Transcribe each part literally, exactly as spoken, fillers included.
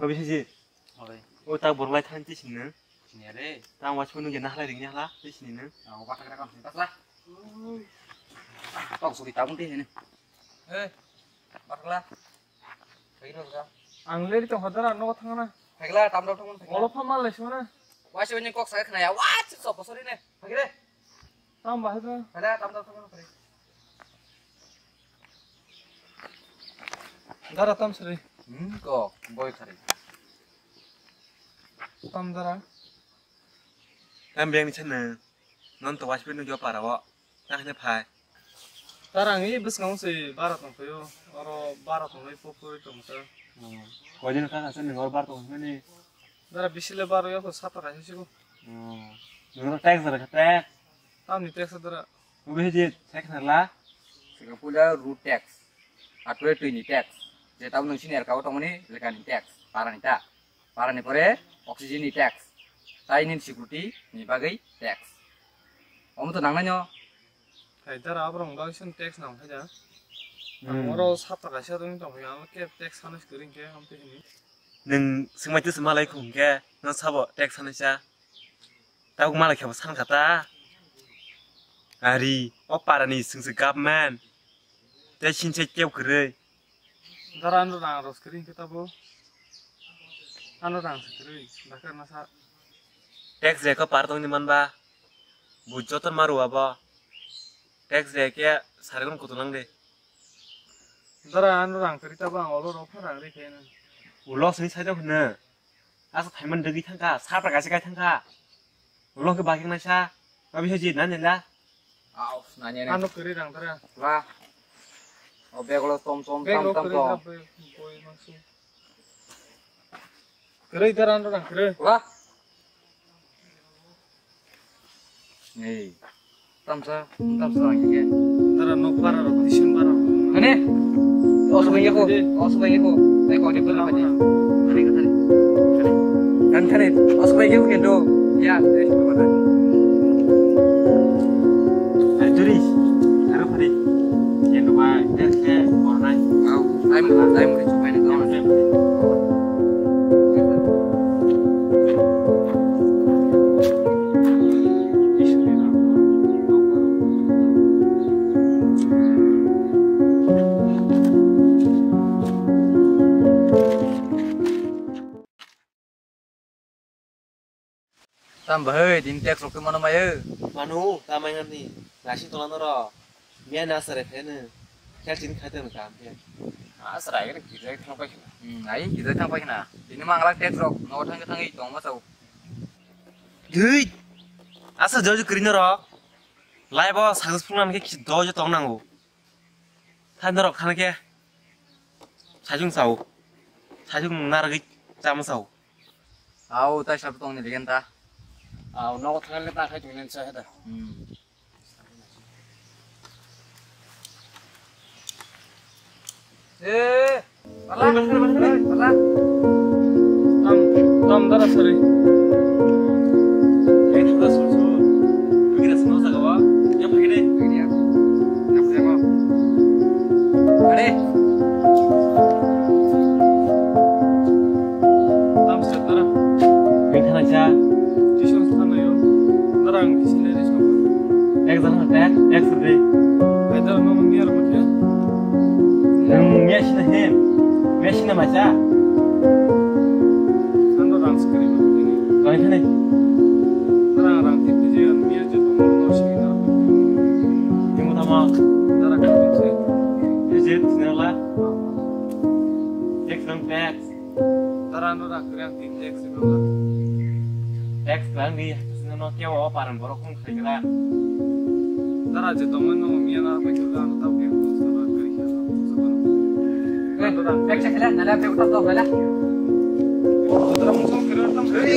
Obi siji. Oi. O ta borok lai thang ti sini. Sini re. Tang was punu ge nahlai ring nahla ti sini nang. Ang bathakra kam sini tasla. Tong suri tabung ti sini. Eh. Bathakla. Phaikla. Ang leri tong hodara no thangna. Phaikla tam dok thangna. Olo pha mal lai sona. Wasi wani kok sa khna ya. Wa chi so posori ne. Phaikre. Tam bahai do. Phaikla tam dok thangna. Dara tam sari. Hmm, kok boy khari. Tam dara. Tam beng ni chana. Non to wasi punu jo para o. Tang hene phai. Tarang i bwskango se bara tongphaio, oro bara tongwi pokori tongkha. Koidin kha kha se nwng oro bara tongmani. Dara bisile bara yokho sata kaisa sigo. Nwng tax dara kha tax. Tamni tax dara. Ubi hiji tax narla. Sika puja root tax. Atwe twini tax. Je tabuk nwng sini erkao tongmani lekani tax. Parani ta. Parani pore oxygen ni tax. Tai nini security ni bagwi tax. Omo to nangnai no. Hai dara aborok bagwi sini tax nang khaida. Hmm. Ang oro sata kaisa tongwi tongkha, ang khe tax sanai kwrwi khe, ang tei hini. Nwng swngmai twi swma lai khum khe, no sabo tax sanai cha. Tabuk malai khebo san kha ta. Ari, o parani swngse government. Tei sinse kebo kwrwi. Dara ano rang ros kwrwi hwnkhe tabo. Ano rang se kwrwi, dakar masa. Tax reko par tongni manba. Bu joto maru abo. Tax reke sarikon kutung lang de. Dara ano rang kwrwi tabo ang olo rok pha rang rikhe na. Ulo sini sai tong hwno. Asa thaiman degi thangkha, satra kaisa kai thangkha. Ulo ke bagik naisa. Abi hoji nani la. Au, nanya ne. Ano kiri rang tara. La. O bag lo tom tom Bag tam lo tam kiri tom. Rang boi, boi mangsi. Kiri tara ano rang kiri. La. Ei. Tamsa, tamsa ang ke. Tara nok bara rok, tisun bara rok. Mane? Oso bai ko, oso bai ko. Bai ko de bela bai. Kan kan. Oso bai ko kendo. Ya, eh, mana? Ajuri, aro phari. Kendo bai, terse, kornai. Au, time, time ri chupai ni. Tam bahai din tax rok mano mayo. Manu, tamai ngani, nasi tolano ro. Miya na sare phene. Kya chin khate no kam kya. Ah, sare, ini kita thang pai kena. Hmm, ai kita thang pai kena. Ini mangla tax rok, no thang thang i tong ma sao. Dui. Asa jojo krino ro. Lai bo successful nan ke dojo tong nango. Thai norok thana khe sajung sao. Sajung naragwi chama sao. Au, tai sab tongni ligen ta. Au, nogo thangna le ta khai tongni sa heda. Hmm. Eh. Pala, pala. Tam, tam dara sari. Eh, sudah susu. Begini semua sagawa. Yang begini. Begini ya. Yang begini. Ade. Tam set dara. Begini aja. Tisun sana yo. Darang di sini. Ek jana tak, ek suri. Hai, dara, no, niya, rama, niya. Hmm, niya sina hem. Niya sina macha. Ano rang sekali, ini. Kau ini nih. Rang, rang, tipe je, niya je, tamo, no, sini, no. Ini mau tamo. Dara, kau, sini. Ini je, sini, lah. Ek jana tak. Dara no rang kwrwi ang tin tax rwkha. Tax kwrang di, no kebo o paran borok khum khai gra. Dara je tongmani no miya na bai kwrwkha, ano tamo kebo no rang kwrwi kha. Eh, tax khala, nala pe utak to khala. Dara mung song kwrwi tam kwrwi.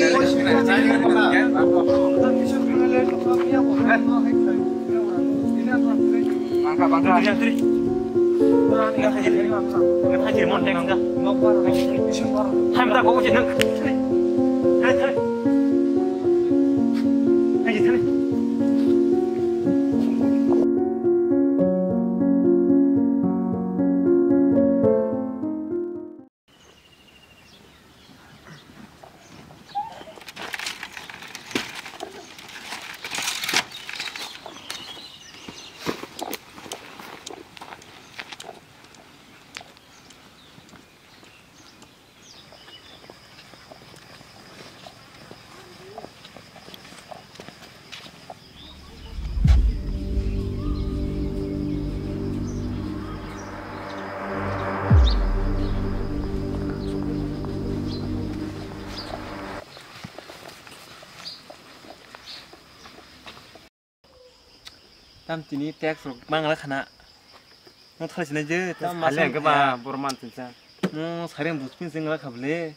Bangka, bangka. Tri, tri. Ngan haji, ngan haji, mon teng, ngan. Hai, mata kau uji nang. Hai, hai. Hai, hai. Tini tax rok mangla khana. Mo thali sinai je, ta ma Sale sa ke ba ya. Borman tinsa. Mo sareng bus pin sing la khable.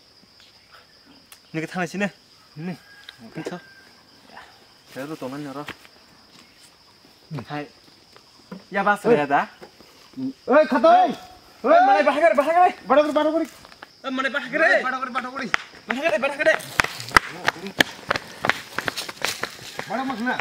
Ni ke thali sine. Ni. Ni so. Ya ru tongan ro. Hai. Ya ba sa ya da. Oi, khato. Oi, malai bahagare, bahagare. Bada guri, bada guri. Mane bahagre. Bada guri, bada guri. Bahagre, bahagre. Bada mak na.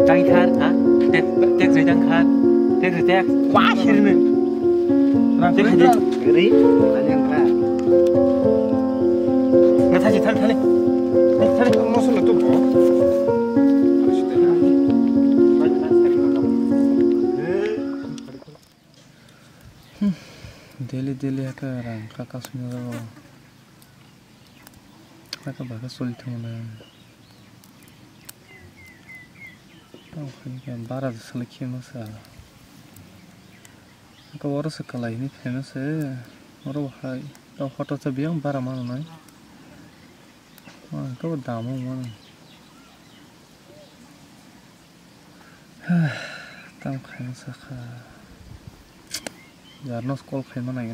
Tangthar, ha? Tek, tek, tek, tek. Wah, sirne. Tek, tek. Ri, ani ang kha. Nggak, thali, thali, thali. Thali, thali. Masuk lah tuh, Bro. Daily, daily haka rang kaka sumya jago. Haka baka soli thangna. Tamo khe bara sali khema sa. Aka oro se kalai hini phaima se, oro hai, tamo photo cha biyang bara mano nai. Aka bo damo mano. Tam khaima sakha. Yarno call khaima nai.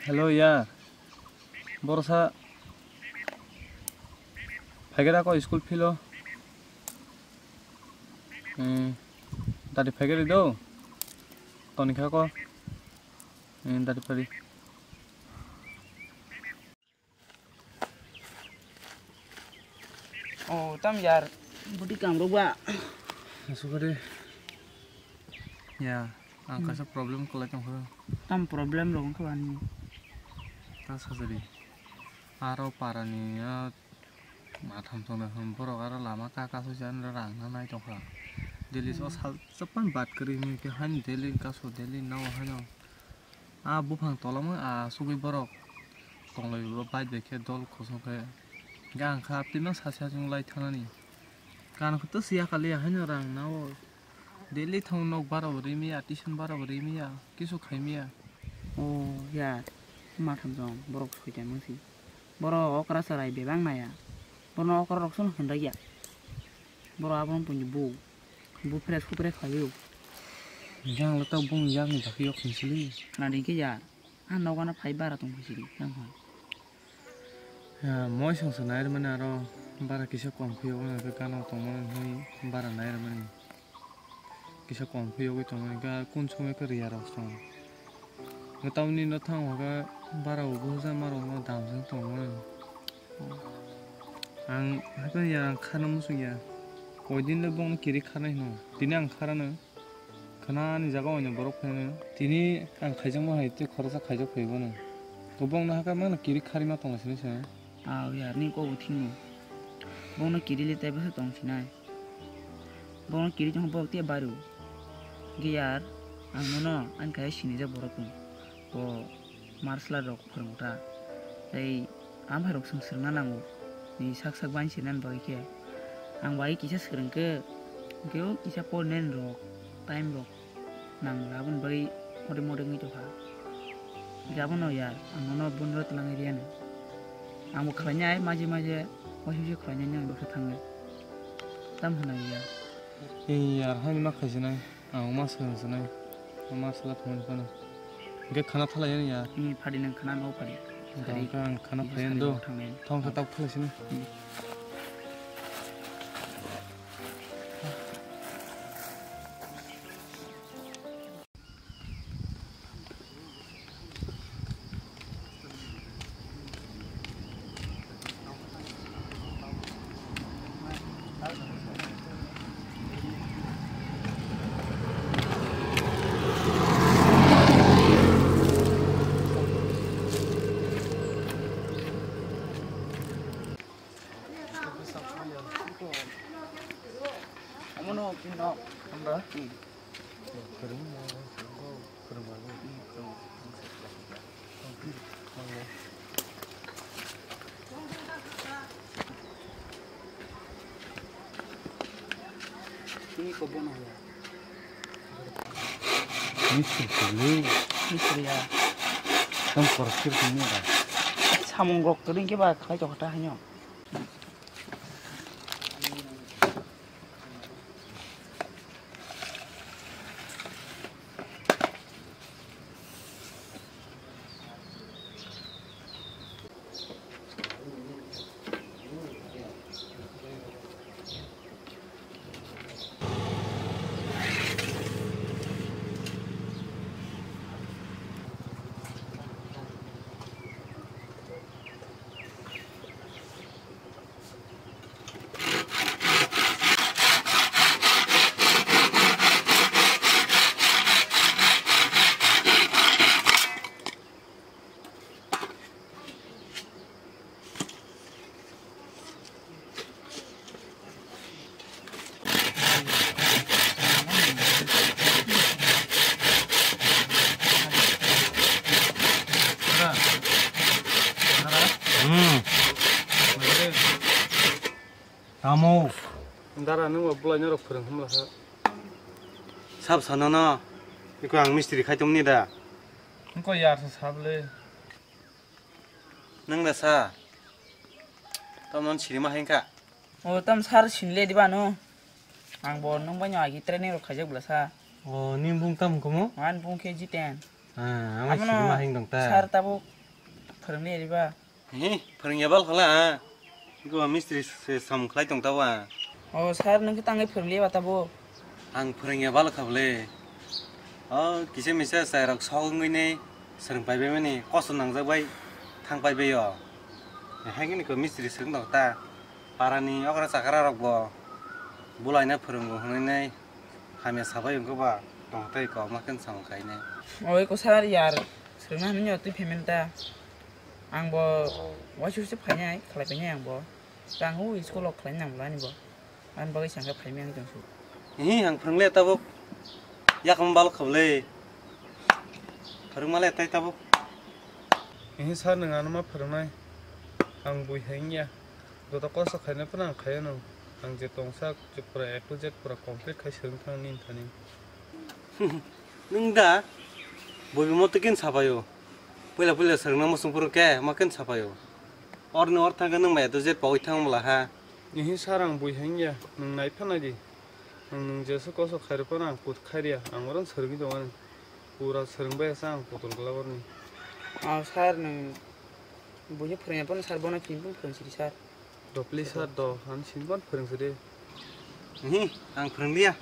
Hello ya. Borosa. Phaikhe da ko school philo. Hmm. Dadi phaikhe do. Toni kha ko. Hmm, dadi phari. Oh, tam yar. Budi kam rok ba. Asukade. Ya, ang Hmm. kaisa problem kwlai tongkha. Tam problem rok wngkha bani. Ta sajadi. Aro parani, ah, matham tongna hwn borok aro lama kaka sui chan rang na nai tongkha. Daily so Hmm. sal chapan bat kwrwi hwnwi khe haino daily kasu daily nao haino. Ah, buphang tolamo, ah, sugwi borok tonglai bo bike bai khe dol kosong khe. Ga ang kha twi ma sa sa chung lai thanani. Kan khe to siya kali haino rang nao. Daily thang nok bara bo rimiya, tuition bara bo rimiya, kisu khaimiya. Oh, ya. Matham jong borok soita mangsi. Borok okra chwrai bebak naya. Borok okra rok sono hwnjakya. Borok abono puni bu. Bu fresh, bu fresh khlaio. Jang lo ta bung yang ni bakhi yok ni sili. Khna ding khe ya. Ah, nogo no phai bara tong phai sili. Yang ha. Ya, moi song se nai mani aro bara kisa kom khuyo na ke kano tong mani bara nai mani. Kisa kom phiyogwi tongmani, ga kun somoi khe riya rok song. Ga tamni no thang hoga bara bo buja ma rok no dam jang tongmani. Ang haikhe ya ang khana muchung ya. Koi din le bong kiri khana hino. Tini ang khara no. Khana ni jaga oino borok phai no. Tini ang khaijak ma hai te khoroksa khaijak phai bono. Go bong no hakha ma no kiri khari ma tong sini se. Aw ya ni ko bo thing no. Bong no kiri le tai bwsa tong sinai. Borokno kiri tongkha borok tiya bario. Hwnkhe yar, ang nono ani kaisa sinijak borok tong. Bo martial art rok phwrwngkha. Tei amphai rok chwng swrwngna nango. Ni sak sak bai sinani bagwi khe. Ang bai kisa swrwngkhe, hwnkhe o kisa porinani rok, time rok. Nang aboni bagwi mode mode wngwi tongkha. Hwnkhe abono ya, ang nono bondro twlangwi riyani. Angbo khlainai maje maje, waisa waisa khlainai nang doksa thangwi. Tam hwnwi ya. Ee, yar, haini ma khaisinai, ang ma swrwngsinai, ma swla thangwi phano. Hwnkhe khana thalai yani ya. Ee, phadi nang khana no phadi. Hwnkhe ang khana phaiyan do. Thong khe tab thalai sini. Omono kinno. Hamba? Mistri kwrwi. Mistri ya. Tamo koroksa kwrwi ni ba. Samung rok kwrwi khe ba khlai tongkha ta haino. Hmm. Tamo. Dara, nwng bo bwlai norok phwrwng hwnla kha. Sab sana no. Iko ang mistri khai tongni da. Nko yar sa sable. Nwng da sa. Tamo non sirima hai kha. O tam sar sinle di bano. Ang bo nwng bai no agi training rok khaijak bwla sa. O, ni bung tam komo? Ang bung khe Jiten. Ah, ang bai sirima hai dong ta. Sar tabuk phwrwngli riba. Hi, phwrwngya bal khala, ha? Iko mistri se samung khlai tong tabo, ha? O, sir, nwng khe tangwi phwrwngli ba tabo? Ang phwrwngya bal kha bwle. O, kisa misa chai rok sok wngwi nei swrwng pai bai mani, kosto nangjak bai thang pai bai o. Hai khe ni ko mistri swrwng tong ta. Para ni okra chakra rok bo bwlai no phwrwngo hwnwi nei hamya sabai wngkhe ba tong tei kok ma khe samung khainai. O, iko sir, yar swrwngna hwnwi twi phaimani ta. Ang bo waisa waisa phainai, khlai phainai ang bo. Tang hu school o khlai nang bwlani bo. Ani bagwi sangkhe phaimani ang tongsu. Hi, ang phwrwngle tabuk. Yakung bal khablei. Phwrwngmale tai tabuk. Hi sir, nwng ano ma phwrwngnai. Ang bui hai wngya. Joto kosto khaina phano ang khaiya no. Ang je tongsa je pura A to Z pura complete khai swrwng thang nini thani. Nwng da? Bui bo moto kin sapaio. Puila puila swrwngna muchung phuru khe ma kin sapaio. Orni or thangkhe nwng maya to jet pogwi thang bwla ha. Ihi sir, ang bui hangya, nwng nai phanai di. Ang nwng jesa kosok khairok phano ang kut khairiya, ang oro swrwngwi tongmani. Pura swrwngbai sa ang putol glak orni. Ah, sir, nwng buino phwrwngya phano sir, bono chini phano phwrwng sidi sir. Do please sir, do, ang sini phano phwrwng sidi. Ihi, ang phwrwng liya.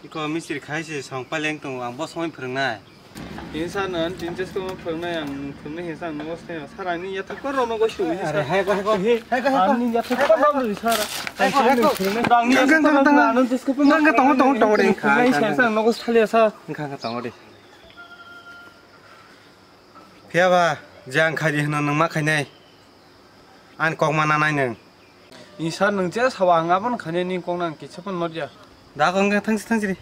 Iko mistri khai se song paileng tongo, ang bo songwi phwrwngnai. Tini sir no, tini ches ko phwrwngnai, ang phwrwngnai he sir no, sir, sir, ang ni yathak par rok no goi sui, sir. Are, hai ko, hai ko, hai ko, hai ko. Ang ni yathak par rok no, sir. Hai ko, hai ko. Ang ni yathak par rok no, ano ches ko phwrwngnai, ang tongo, tongo, tongo de. Phwrwngnai, sir, sir, no goi thaliya, sir. Ang kha, kha, tongo de. Phiya ba, je ang khai di hwno, nwng ma khainai. Ani kok ma nanai nwng. Ni sir, nwng je sawa ang aboni khainai, ni kok nang kisa phano notya. Da kok wngkha thangsi thangsi di.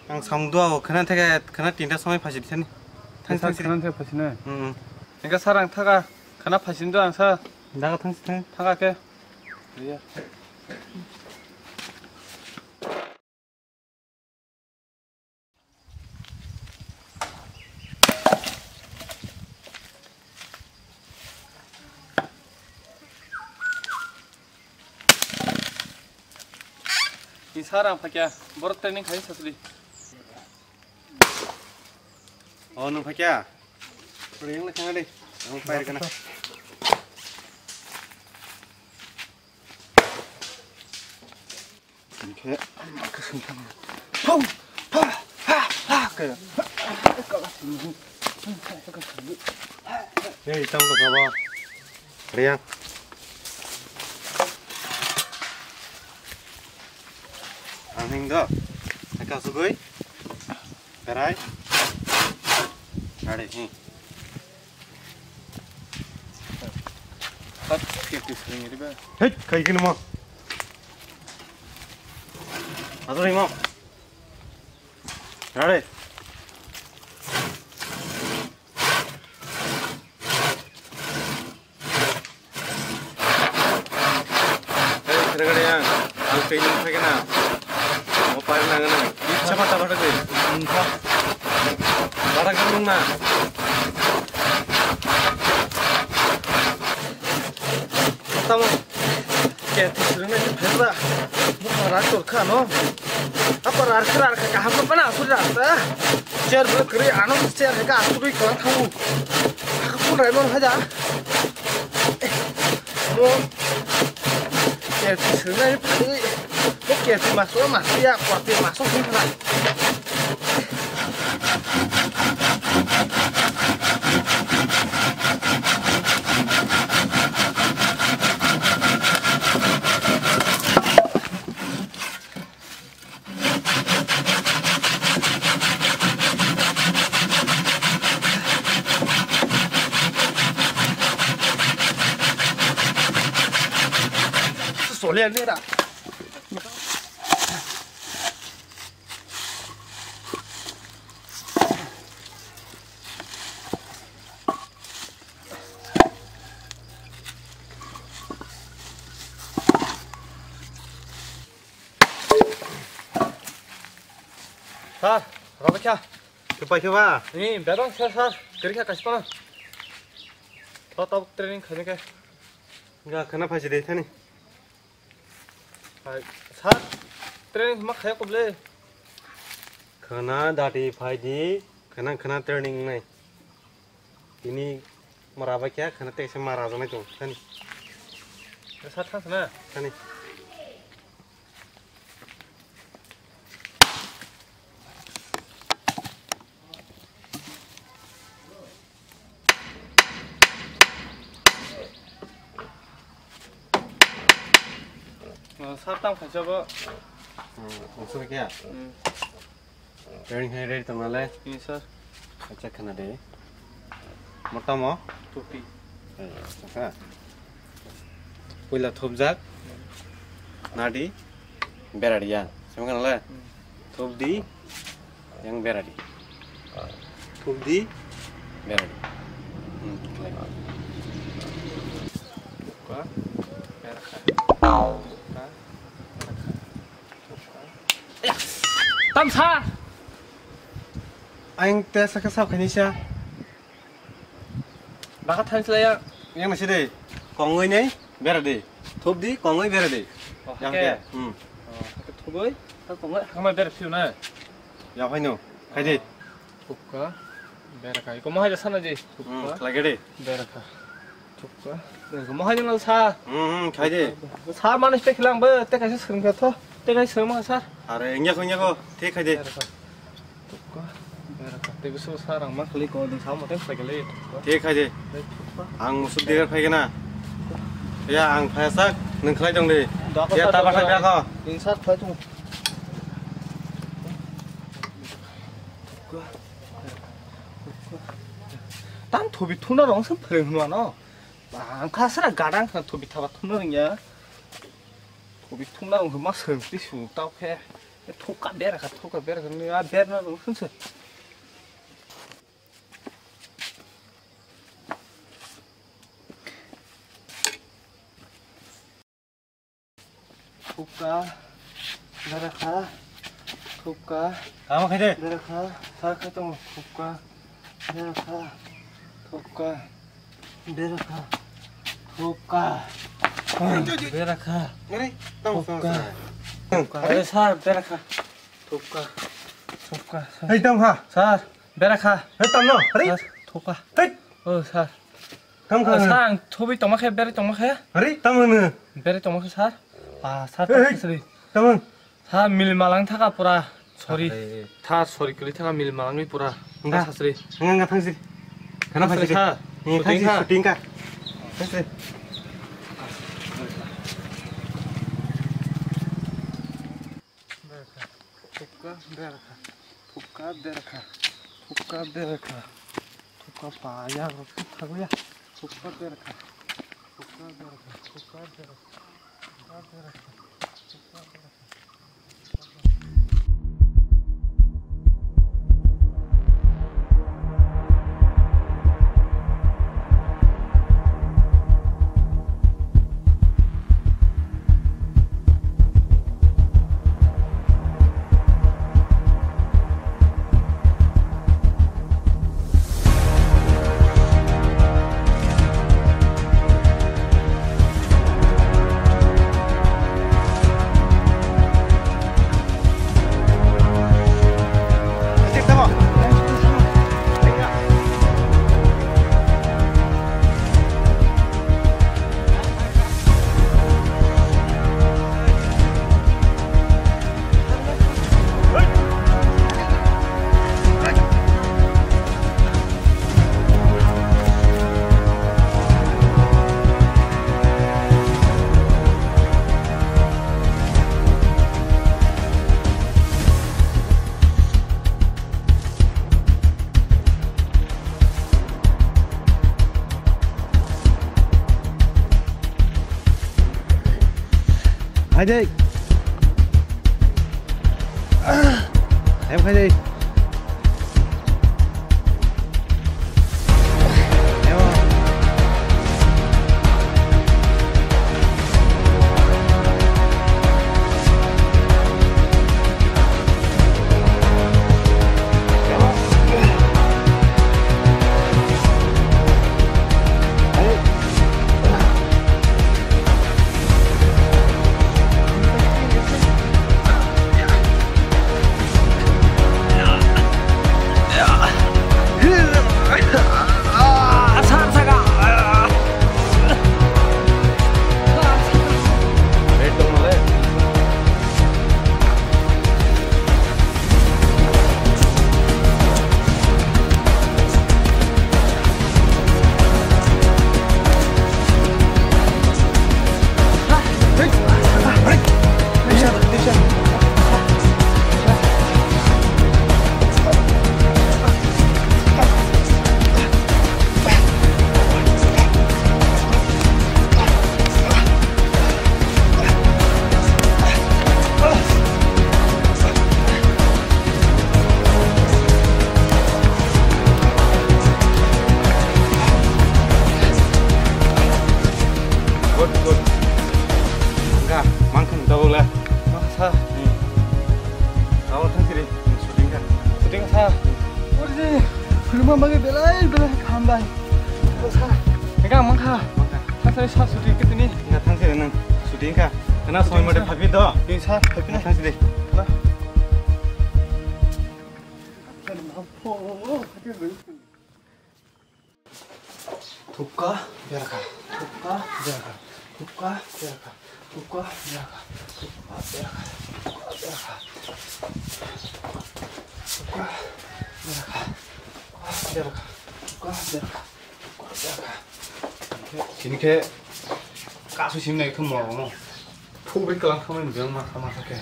Ang samung dua o khana theke khana tinta somoi phasi di thani. Thangsi thangsi di. Khana theke phasi na. Hmm. Engkha sir ang thaga khana phasi do ang sir. Da kok thangsi thang. Thaga khe. Iya. Ni sir ang phakya, borok training khai sasli. O, nwng phakya? Pwrwng le khana de. Ang pair kana. Hingke, hingke sungkang. Pum! Pa! Ha! Ha! Kaya. Hei, tang ko kabo. Riang. Ang hing do. Aka sugui. Berai. Ari, hmm. Hei, kai kini mo. Ato ni mo. Rare. Hei, kare kare yang. Ang kai ni phai kana. Mo pari nang na. Icha mata bata ke. Bata ke nung na. Tamo. Ke tu suru na ke phela. Mo para tor kha no. Apa rar kra ka kaham ko pana asur ra ta. Chair bro kri ano chair ka asur ri kala thamu. Ka pun rai mon haja. Mo. Ke tu suru na ke phai. Mo ke tu maso maso ya ko te maso phun na. Solia nera. Sir, Robekha. Kepai keba? Ni, berong sir, sir. Kerikha kasipana. To tabuk training khaini khe. Ga khana phaisi de thani. Hai, sir, training ma khaya koble. Khana dati phai di, khana khana training nai. Tini mara ba kya, khana tekse mara janai tong, thani. Sir, thang sana. Thani. Sir, tam khaisa bo. Hmm, usul kya? Hmm. Ready hai, ready tong nale? Yes, sir. Acha khana de. Motamo? Topi. Eh, ha. Puila thopjak. Nadi. Beradi ya. Sama kan le? Hmm. Thopdi. Yang beradi. Thopdi. Beradi. Hmm, khlai. Ka. Berkha. Ka. Tam sa. Ang te saka sab khaini sa. Baka thanslaya. Yang nasi de. Kongoi nei bera de. Thop di kongoi bera de. Oh, yang hake. Ke. Hmm. Oh, hake thugoi. Ka kongoi hakma bera phiu na. Ya hai no. Khai de. Thupka. Bera khai. Komo hai sana je. Hmm, thupka. Lagi de. Bera kha. Thupka. Mo hai nang sa. Hmm, hmm, khai de. Sa manus te khilang ba, te kaisa swrwng kha tho. Te kaisa swrwng ma sa. Are, nya ko, nya ko. Te khai de. Thupka. Te bisu sa rang ma khali ko ding sa mo te khai le. Te khai de. Thupka. Ang musuk de khai gana. Ya, ang phai sak, nang khlai dong de. Ya, ta ba khai ba ko. Insert khai tu. Tam thobi thuna rong se phreng hwnwa no. Ang kha sra gadang kha thobi thaba thuna rong ya. Thobi thuna rong ma seng ti su tau khe. Thoka ber kha, thoka ber kha, ni a ber na rong se. Thupka, bera kha, thupka. Tamo khai de. Bera kha, sa kha tong, thupka, bera kha, thupka, bera kha, thupka. Bera kha. Are, tamo sa. Thupka. Thupka. Are, sir, bera kha. Thupka. Thupka, sir. Hei, tam ha. Sir. Bera kha. Hei, tam no. Hei. Sir, thupka. Hei. Oh, sir. Tam kha. Oh, sir, ang thobwi tongma khe, bera tongma khe. Hei, tam no. Bera tongma khe, sir. Ah, sir, hei, tam hei. Sir. Tam no. Sir, mil malang thaka pura. Sorry. Hei, hei. Sir, sorry, kili thaka mil malang pura. Nga. Sir, sir. Nga, nga, thang si. Khana phai si. Sir. Nga, thang si, shooting kha. Shooting kha. Thang si. Bera kha. Thupka bera kha. Thupka bera kha. Thupka bera kha. Thupka pa ya ro thupka ya. Thupka bera kha. Thupka bera kha. Thupka bera kha. Thupka bera kha. Hai dei. Em khai dei. Good, good. Wngkha, mankha nung tabuk le. Mankha sa. Hmm. Tabuk thang siri. Shooting kha. Shooting kha. Ori je, khuluma bagwi belai belai kaham bai. Mankha. Wngkha, mankha. Mankha. Thang siri sa shooting khe tini. Wngkha, thang siri nung. Shooting kha. Kana somoi mote phaiphi do. Wngkha sa, phaiphi na. Thang siri. Na. Thukka, berkha, thukka, berkha, thukka, berkha, thukka, berkha, thukka, berkha, thukka, berkha, thukka, berkha, thukka, berkha, thukka, berkha. Chini khe kasu simnai khe morokno phubri kwlang khamani biyang ma kha ma kha khe.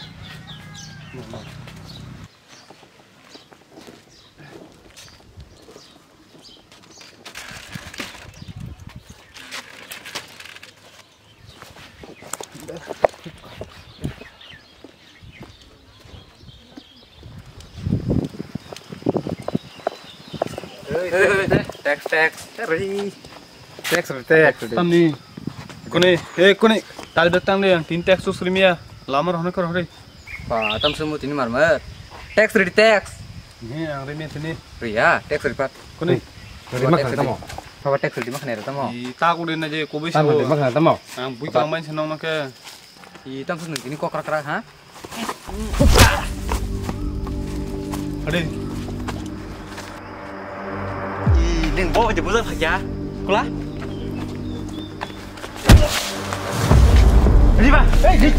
Text, text, ri. Text, ri, text. Tamni. Kuni, eh, kuni. Tali betang de, tin text sus rimia. Lamar hono kor hori. Ba, tam sumu tini marmar. Tax ready tax. Ni ang rimi tini. Riya, tax ready pat. Kuni. Ready ma khana tamo. Baba tax ready ma khana tamo. I ta kuri na je kobi sa. Ready ma khana tamo. Ang bui ka main senong na ke. I tam sun tini kokra kra ha. Ade. I ning bo je bujak phakya. Kula. Riba, hey, hey.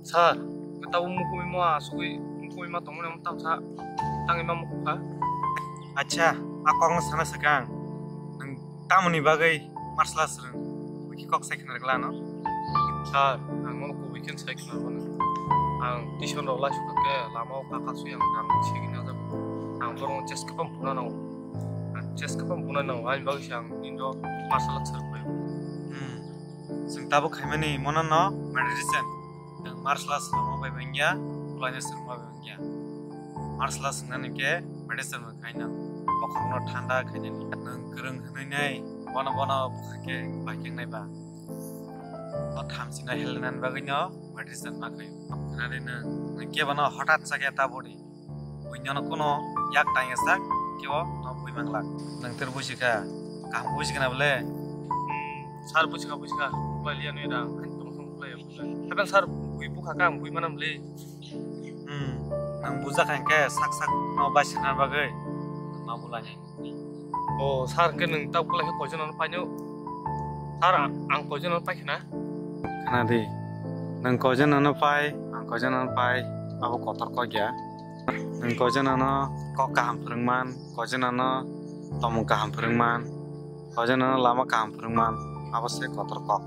Sir, tabuk mukumui mo asugwi mukumui ma tongmani omo tamsa tangwi ma mukukha. Acha, a kokno sana swkang. Nwng tamoni bagwi martial arts rwng? Kubui khe kok sai khna rwgla ano. Sir, ang nono kubui khe sai khna rwgano. Ang tuition rok lai sukha khe lama o kaka sui ang rang sigi na jago. Ang borok chest kwbang buna nango. Ang chest kwbang buna nango. Ani bagwi se ang nini rok martial arts rwgwi. Hmm. Chwng tabuk khaimani mono no meditation. Nwng martial arts rwma bai bangya, kulaina swrwngma bai bangya. Martial arts wngnani khe meditation bai khaina. Bokhorokno thanda khainani. Nwng kwrwng hwnwi nai, bono bono bwkha khe bai khe nai ba. O thamchino helenani bagwi no meditation ma khaio. Khwnadi nwng, nwng kebono hothat sa khe ta body. Buinono kuno yak tangya sak kebo no bui manglak. Nwng ter buji kha, kaham buji kha na bole? Hmm, sir buji kha, buji kha. Ukulai liya nui rang, hain tong tong ukulai ya, ukulai. Hapen sir bui bukha kha, ang bui manam le. Hmm, nwng bujak kha hwnkhe sak sak no bai sina bagwi ma bulai. O sir, hwnkhe nwng ta ukulai khe koijon ano paino? Sir, ang, ang koijon ano pai khna? Khna di, nwng koijon ano pai, ang koijon ano pai, abo kotor kok ya. Nwng koijon ano kok kaham phwrwngman, koijon ano tomung kaham phwrwngman, koijon ano lama kaham phwrwngman, abo se kotor kok.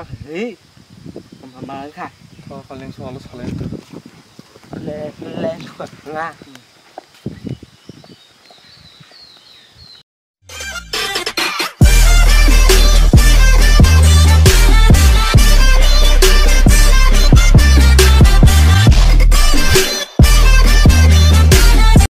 Hei. Mama kha. Tho, kaleng so, alo salai. Le, le, nga.